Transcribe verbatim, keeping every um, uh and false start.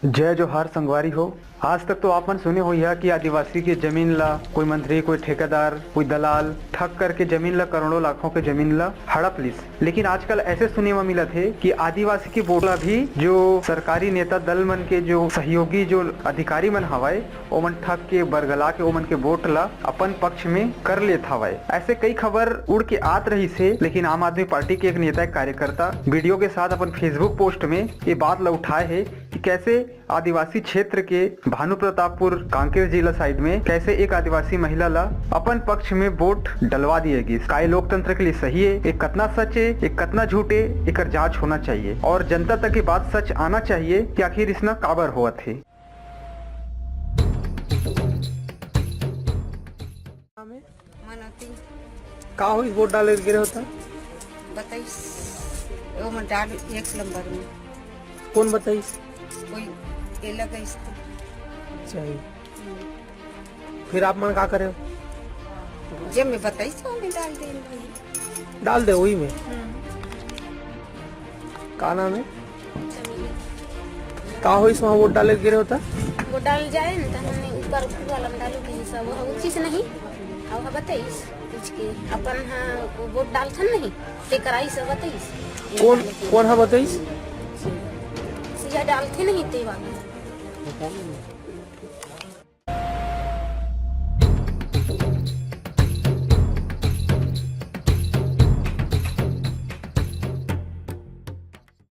जय जोहार संगवारी हो। आज तक तो आप मन सुने होइहा कि आदिवासी के जमीन ला कोई मंत्री, कोई ठेकेदार, कोई दलाल ठग करके जमीन ला, करोड़ों लाखों के जमीन ला हड़प लिस। लेकिन आजकल ऐसे सुने म मिलत हे कि आदिवासी के वोट ला भी जो सरकारी नेता दल मन के जो सहयोगी जो अधिकारी मन हवय, ओमन ठग के, बरगला के ओमन के वोट ला अपन पक्ष में कर लेत हवय। ऐसे कई खबर उड़ के आत रहिस हे, लेकिन आम आदमी पार्टी के एक नेता, एक कार्यकर्ता वीडियो के साथ अपन Facebook पोस्ट में ये बात ला उठाए हे कि कैसे आदिवासी क्षेत्र के भानु प्रतापपुर कांकेर जिला साइड में कैसे एक आदिवासी महिला ला अपन पक्ष में वोट डलवा दिए गिस। का ये लोकतंत्र के लिए सही है? ये कतना सच है, ये कतना झूठ है, एकर जांच होना चाहिए और जनता तक ये बात सच आना चाहिए कि आखिर इसना काबर होवत है। नाम है? मनती। का होइस, वोट डाले गिरे होता? बताइस, वो मैं डाल एक नंबर में। कौन बताइस? कोई ये लगाइस तो। अच्छा, ये। हम्म। फिर आप मन का करे हो? जे मैं बताइस, वो मैं डाल दे भाई। डाल दे वही में। हम्म। का नाम है? का होइस, वहाँ वोट डाले गिरे होता? वो डाल जाए ना, तो हमने ऊपर वाला में डालू कि सब वो उचित नहीं। अब हम बताइस, कुछ के अपन, हाँ, वो वोट डालथन नहीं, ते कराई सब बताइस। कौन, कौन हा बताइस? या डालथे नहीं ते वाला।